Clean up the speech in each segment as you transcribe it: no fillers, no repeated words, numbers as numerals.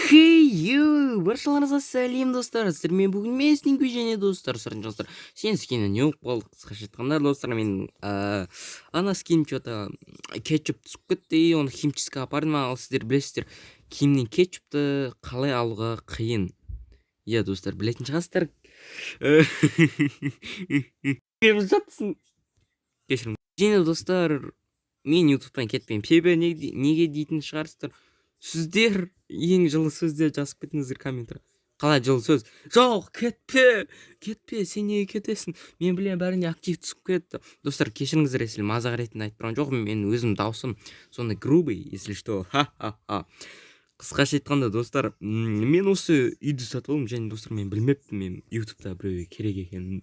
Хей, ю, баршаларыңызға сәлем, достар! Сіздермен бүгін мен, Снингви, және достар, сұрайтын сен скині не болып қалды? Қысқаша айтқанда, достар, мен ана скин че-то кетчуп түсіп кетті и оны химчисткаға апардым. Ал сіздер білесіздер, киімнен кетчупті қалай алуға қиын. Иә, достар, білетін шығарсыздар. Жатсың. Кешірім. Және, достар, мен ютубтан кетпеймін. Себебі неге дейтін шығарсыздар. Сіздер ең жылы сөздер жазып кетіңіздер комментарий. Қалай жылы сөз? Жоқ, кетпе, кетпе, сен неге кетесің? Мен білемін, бәріне актив түсіп кетті. Достар, кешіріңіздер, если мазақ ретінде айтып тұрған жоқпын. Мен өзім даусым сондай грубый, если что. Ха-ха-ха. Қысқаша айтқанда, достар, мен осы үйді сатып алдым және, достар, мен білмеппін мен ютубта біреуге керек екенін.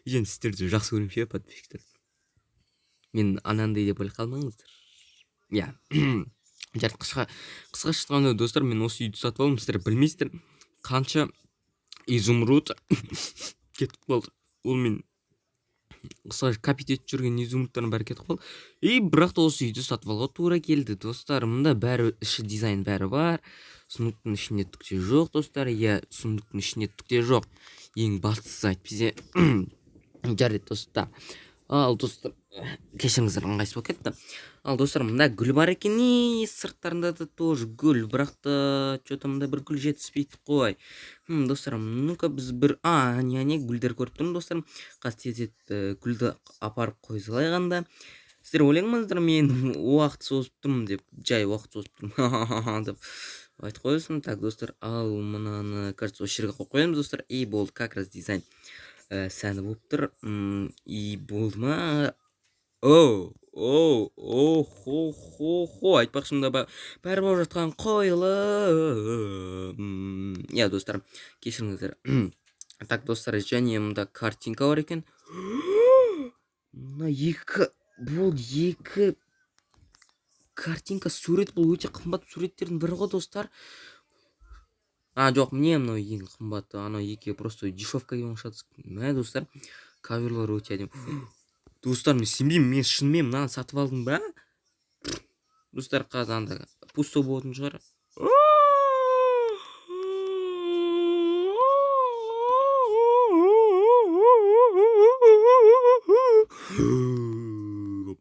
Және сіздерді жақсы көремін ше, подписчиктер. Мен анандай деп ойлай қалмаңыздар. Иә. Жарайды, қысқаша айтқанда, достар, мен осы үйді сатып алдым. Сіздер білмейсіздер, қанша изумруд кетіп қалды. Ол мен қысқаша копить етіп жүрген изумрудтардың бәрі кетіп қалды. И бірақ та осы үйді сатып алуға тура келді, достар. Мында бәрі, іші дизайн бәрі бар. Сундуктың ішінде түк те жоқ, достар. Иә, сундуктың ішінде түк те жоқ. Ең бастысы әйтпесе. Жарайды, достар. Ал, достар, кешіріңіздер, ыңғайсыз болып кетті. Ал, достар, мында гүл бар екен, и сырттарында да тоже гүл, бірақ та че-то мында бір гүл жетіспейді қой. Достар, ну-ка, біз бір а не не гүлдер көріп тұрмын, достар. Қазір тездетіп гүлді апарып қоя салайық анда. Сіздер ойламаңыздар, мен уақыт созып тұрмын деп, жай уақыт созып тұрмын деп айтып қоясың. Так, достар, ал мынаны, кажется, осы жерге қойып қоямыз, достар, и болды, как раз дизайн сәні болып тұр. И болды ма? О, о, о, хо, хо, хо, айтпақшы, мында бәрі болып жатқан қойылым. Иә, достар, кешіріңіздер. Так, достар, және мында картинка бар екен. Мына екі, бұл екі картинка, сурет, бұл өте қымбат суреттердің бірі ғой, достар. А, жоқ, міне, мынау ең қымбаты, анау екеуі просто дешевка келген шығар. Мә, достар, коверлар өте әдемі. Достар, мен сенбеймін, мен шынымен мынаны сатып алдым ба? Достар, қазір анда пустой болатын шығар.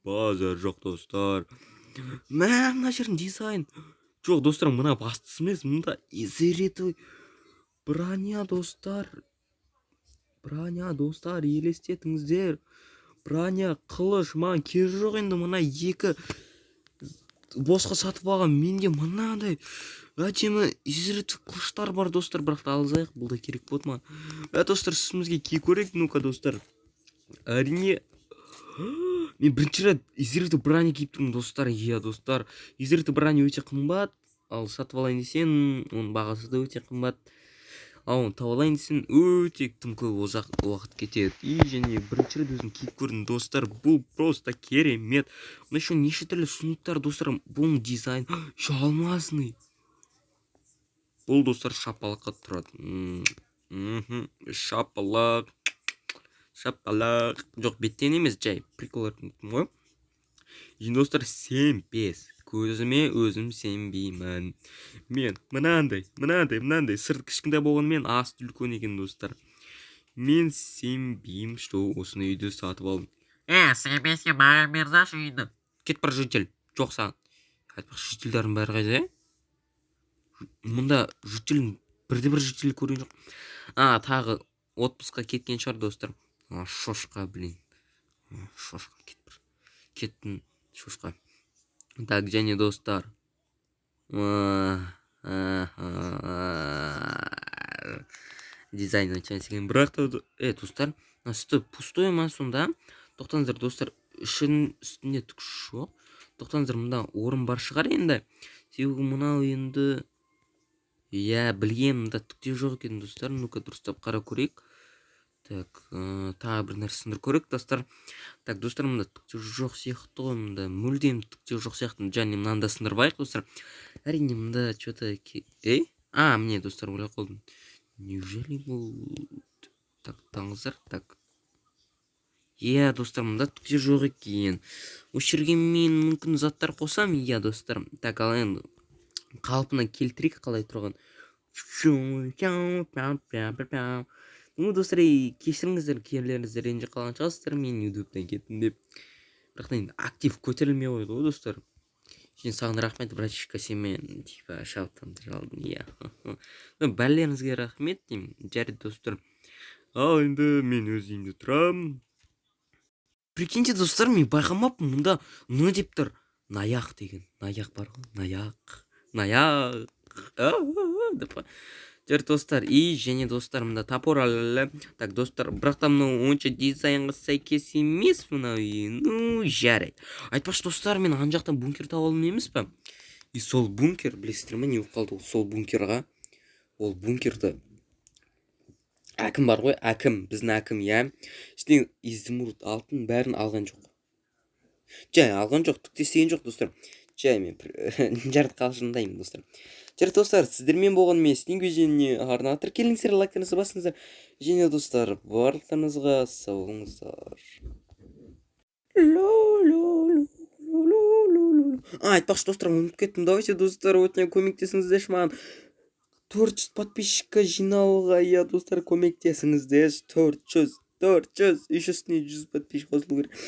Базар жоқ, достар. Мә, мына жердің дизайн. Жоқ, достар, мына бастысы емес, мында изеритовый броня, достар. Броня, достар, елестетіңіздер. Броня, қылыш, маған керегі жоқ енді мына екі босқа сатып алған. Менде мынандай әдемі изеритовый қылыштар бар, достар, бірақ та алсайық, бұл да керек болады маған. Ә, достар, үстімізге киіп көрейік, ну-ка, достар. Әрине, мен бірінші рет изеритовый броня киіп тұрмын, достар. Иә, достар, изеритовый броня өте қымбат, ал сатып алайын десең, оның бағасы да өте қымбат. Ал оны тауып алайын десең, өте тым көп ұзақ уақыт кетеді. И және бірінші рет өзім киіп көрдім, достар, бұл просто керемет. Мына еще неше түрлі сундуктар, достар, бұның дизайн еще алмазный. Бұл, достар, шапалаққа тұрады. Шапалақ, шапалақ. Жоқ, беттен емес, жай прикол ғой. Енді, достар, сенбес көзіме өзім сенбеймін. Мен мынандай, мынандай, мынандай сырты кішкентай болғанымен, асты үлкен екен, достар. Мен сенбеймін, что осыны үйді сатып алдым. Е, сенбесең, маған берсаңшы үйді. Кет бар, житель жоқ саған. Айтпақшы, жительдердің бәрі қайда, е? Мұнда житель, бірде бір житель көрген жоқ. А, тағы отпускқа кеткен шығар, достар. А, шошқа, блин. А, шошқа, кет бір, кеттің, шошқа. Так, және, достар, А, а, дизайн өте екен, бірақ та, е, достар, мына үсті пустой ма сонда? Тоқтаңыздар, достар, ішінің үстінде түк жоқ. Тоқтаңыздар, мында орын бар шығар енді, себебі мынау енді, иә, білгенмін, мында түк те жоқ екен, достар. Ну-ка, дұрыстап қарап көрейік. Так, тағы бір нәрсе сындырып көрейік, достар. Так, достар, мында түк те жоқ сияқты ғой, мында мүлдем түк те жоқ сияқты. Және мынаны да сындырып алайық, достар. Әрине, мында че-то, ей, а, міне, достар, ойлап қалдым, неужели бұл? Так, тоқтаңыздар. Так, иә, достар, мында түк те жоқ екен. Осы жерге мен мүмкін заттар қосамын, иә, достар. Так, ал енді қалпына келтірейік қалай тұрған. Ну, достар, ей, кешіріңіздер, кейбіреулеріңіз ренжіп қалған шығарсыздар мен Ютубтан кеттім деп. Бірақ та енді актив көтерілмей қойды ғой, достар. Және саған рахмет, братишка, сенімен типа шабыттандыра алдың, иә. Ну, бәрілеріңізге рахмет деймін. Жарайды, достар, ал енді мен өз үйімде тұрамын. Прикиньте, достар, мен байқамаппын, мұнда н деп тұр. Наяқ деген наяқ бар ғой, наяқ, наяқ деп қой. Жарайды, достар, и және, достар, мында топор әлі. Так, достар, бірақ та мынау онша дизайнға сәйкес емес мынау үй. Ну, жарайды. Айтпақшы, достар, мен ана жақтан бункер тауып алдым емес па? И сол бункер, білесіздер ме, не болып қалды ол сол бункерға? Ол бункерді әкім бар ғой, әкім, біздің әкім, иә, ішінен изумруд, алтын, бәрін алған жоқ. Жай алған жоқ, түк те істеген жоқ, достар. Жай мен жарайды, қалжыңдаймын, достар. Жарайды, достар, сіздермен болған мен, Стинг. Және арнаға тіркеліңіздер, лайктарыңызды басыңыздар. Және, достар, барлықтарыңызға сау болыңыздар. Ло ло ло ло ло ло. А, айтпақшы, достар, ұмытып кеттім. Давайте, достар, өтінемін, көмектесіңіздерші маған 400 подписчикка жиналуға. Иә, достар, көмектесіңіздерші. 400, 400, еще үстіне 100 подписчик қосылу керек.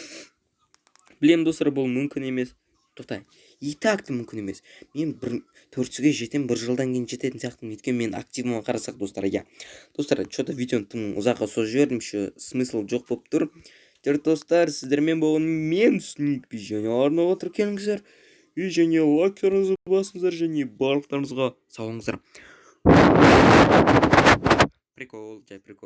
Білемін, достар, бұл мүмкін емес. Тоқтай, и так та мүмкін емес. Мен бір 400-ге жетемін, бір жылдан кейін жететін сияқтымын, өйткені мен активіме қарасақ, достар. Иә, достар, че то видеоны тым ұзаққа созып жібердім, еще смысл жоқ болып тұр. Жарайды, достар, сіздермен болған мен, Сникпи. Және арнаға тіркеліңіздер и және лайктарыңызды басыңыздар. Және барлықтарыңызға сау болыңыздар. Прикол, жай прикол.